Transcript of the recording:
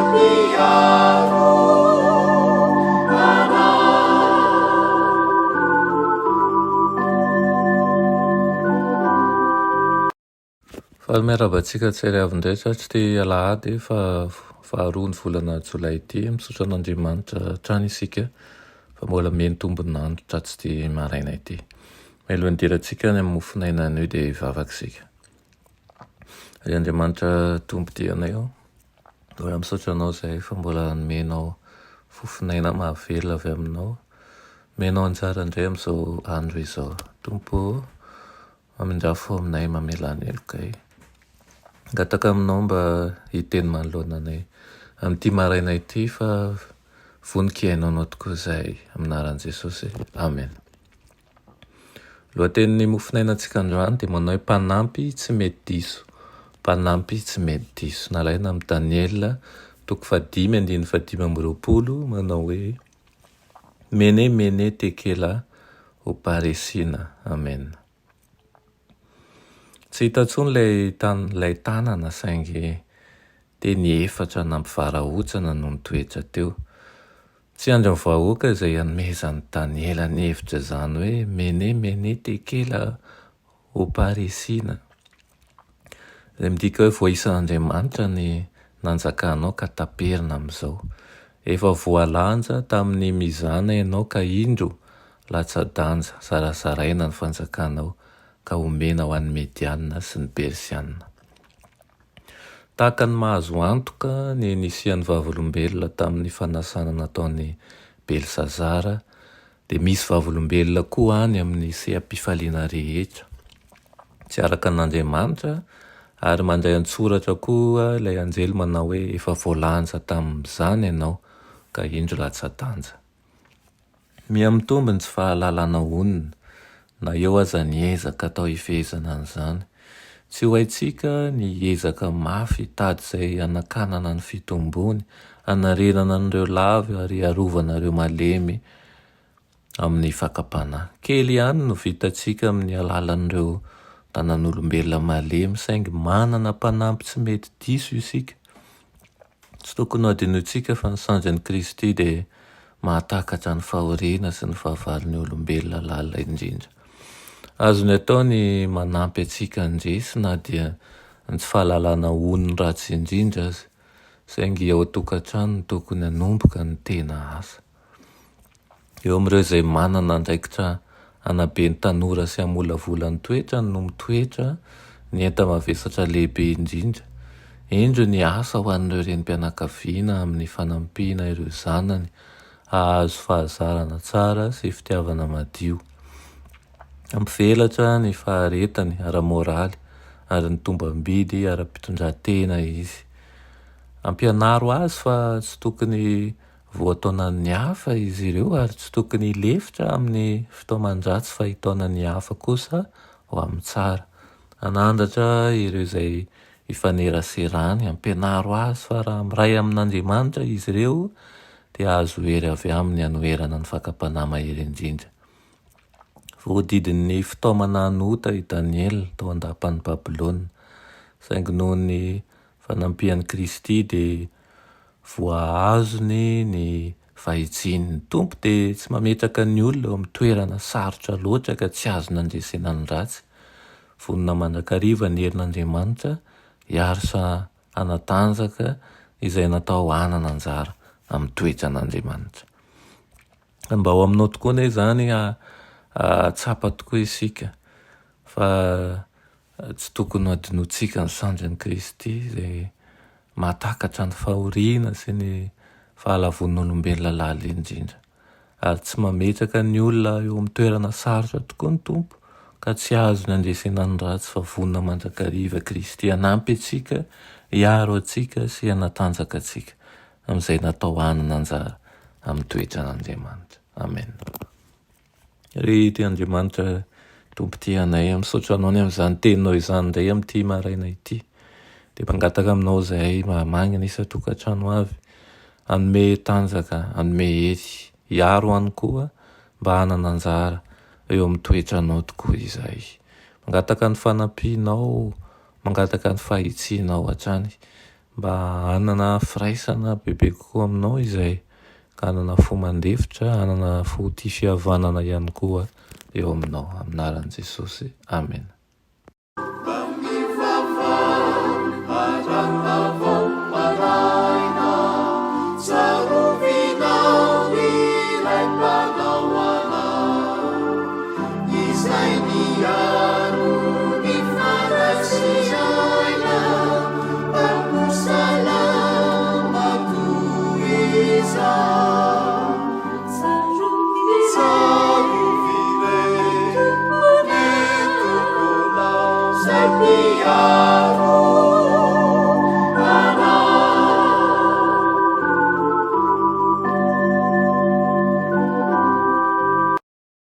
Mpiaro anay. Faly miarahaba antsika tsirairay avy indray tratry ity alahady fa faharoa ny volana jolay ity. Misaotra an'Andriamanitra hatrany isika fa mbola omeny tombon'andro tratry ity maraina ity. Mialohan'ny hidirantsika any amin'ny mofon'aina anio dia hivavaka isika. Ry Andriamanitra Tompo tia anay ô, mbola misaotra Anao izahay fa mbola nomenao fofon'aina mahavelona avy Aminao. Nomenao anjara indray amin'izao andro izao. Tompo ô, Mamindrà fo aminay, mamelà ny helokay. Mangataka aminao mba hiteny manoloana anay amin'ity maraina ity fa vonon-ko hihaino anao tokoa izahay amin'ny anaran'i Jesosy. Amen. Lohatenin'ny mofonainantsika androany dia manao hoe mpanampy tsy mety diso. Mpanampy tsy mety diso. Nalaina amin'i Daniela toko fahadimy andininy fahadimy amby roapolo manao hoe Mene mene tekela ho paresina. Amen. Tsy hita intsony ilay tan ilay tanana saingy teny efatra nampivarahontsana no nitoetra teo. Tsy andrin'ny vahoaka izay hanomezan'i Daniela ny hevitra izany hoe mene mene tekela ho paresina. Izay midika hoe voaisan'Andriamanitra ny nanjakanao ka taperina amin'izao. Efa voalanja tamin'ny mizana ianao ka indro latsa-danja, zarazaraina ny fanjakanao ka omena ho an'ny Mediana sy ny Persiana. Tahaka ny mahazo antoka ny nisian'ny vavolombelona tamin'ny fanasana nataon'i Belsazara dia misy vavolombelona koa any amin'ny seha-pifaliana rehetra. Tsy araka an'Andriamanitra ary mandray an-tsoratra koa ilay anjely manao hoe efa voalanja tamin'izany ianao ka indro latsa-danja. Miha-mitombo ny tsy fahalalana onona na eo aza ny ezaka atao hifehezana an'izany. Tsy ho haintsika ny hiezaka mafy hitady izay hanakanana ny fitombony, hanarenana an'ireo lavo ary hiarovana ireo malemy amin'ny fakam-panahy. Kely ihany no vitantsika amin'ny alalan'ireo tanan'olombelona malemy, saingy manana mpanampy tsy mety diso isika. Tsy tokony hohadinointsika fa ny sandrin'i Kristy dia mahatakatra ny fahoriana sy ny fahavalon'ny olombelona lalina indrindra. Azony atao ny manampy antsika handresy na dia ny tsy fahalalana onony ratsy indrindra aza, saingy ao an-tokantrano no tokony hanomboka ny tena asa. Eo amin'ireo izay manana andraikitra hanabe ny tanora sy hamolavola ny toetrany no mitoetra ny enta-mavesatra lehibe indrindra. Indro ny asa ho an'ireo renim-pianakaviana amin'ny fanampiana ireo zanany hahazo fahazarana tsara sy fitiavana madio. Hampivelatra ny faharetany ara-moraly ary ny tombam-bidy ara-pitondran-tena izy. Ampianaro azy fa tsy tokony Voataonan'ny hafa izy ireo ary tsy tokony hilefitra amin'ny fitaoman-dratsy fa hitaona ny hafa kosa ho amin'ny tsara. Hanandratra ireo izay ifaneraserany, ampianaro azy fa raha miray amin'Andriamanitra izy ireo dia hahazo hery avy aminy hanoherana ny fakam-panahy mahery indrindra. Voahodidin'ny fitaomana hanota i Daniela tao an-dapan'i Babylona, saingy noho ny fanampian'i Kristy dia voahazony ny fahitsiany. Ny Tompo dia tsy mametraka ny olona eo amin'ny toerana sarotra loatra ka tsy azony andresena ny ratsy. Vonona mandrakariva ny herin'Andriamanitra hiaro sy hanatanjaka izay natao hanana anjara amin'ny toetran'Andriamanitra. Mba ho aminao tokoa anie izany hahatsapa tokoa isika fa Tsy tokony ho adinointsika ny sandrin'i Kristy izay mahatakatra ny fahoriana sy ny fahalavoan'olombelona lalina indrindra. Ary tsy mametraka ny olona eo amin'ny toerana sarotra tokoa ny Tompo ka tsy azony andresena ny ratsy fa vonona mandrakariva Kristy hanampy antsika, hiaro antsika sy hanatanjaka antsika amin'izay natao hanana anjara amin'ny toetran'Andriamanitra. Amen. Ry ty Andriamanitra Tompo tia anay, misaotra Anao ny amin'izany teninao izany indray amin'ity maraina ity. Dia mangataka aminao izahay mba hamangy ny isan-tokantrano avy, hanome tanjaka, hanome hery, hiaro ihany koa mba hanana anjara eo amin'ny toetranao tokoa izahay. Mangataka ny fanampianao, mangataka ny fahitsianao hatrany. mba hanana firaisana bebe kokoa aminao izahay, ka hanana fo mandefitra, hanana fo tia fihavanana ihany koa eo aminao. Amin'ny anaran'i Jesosy. Amena.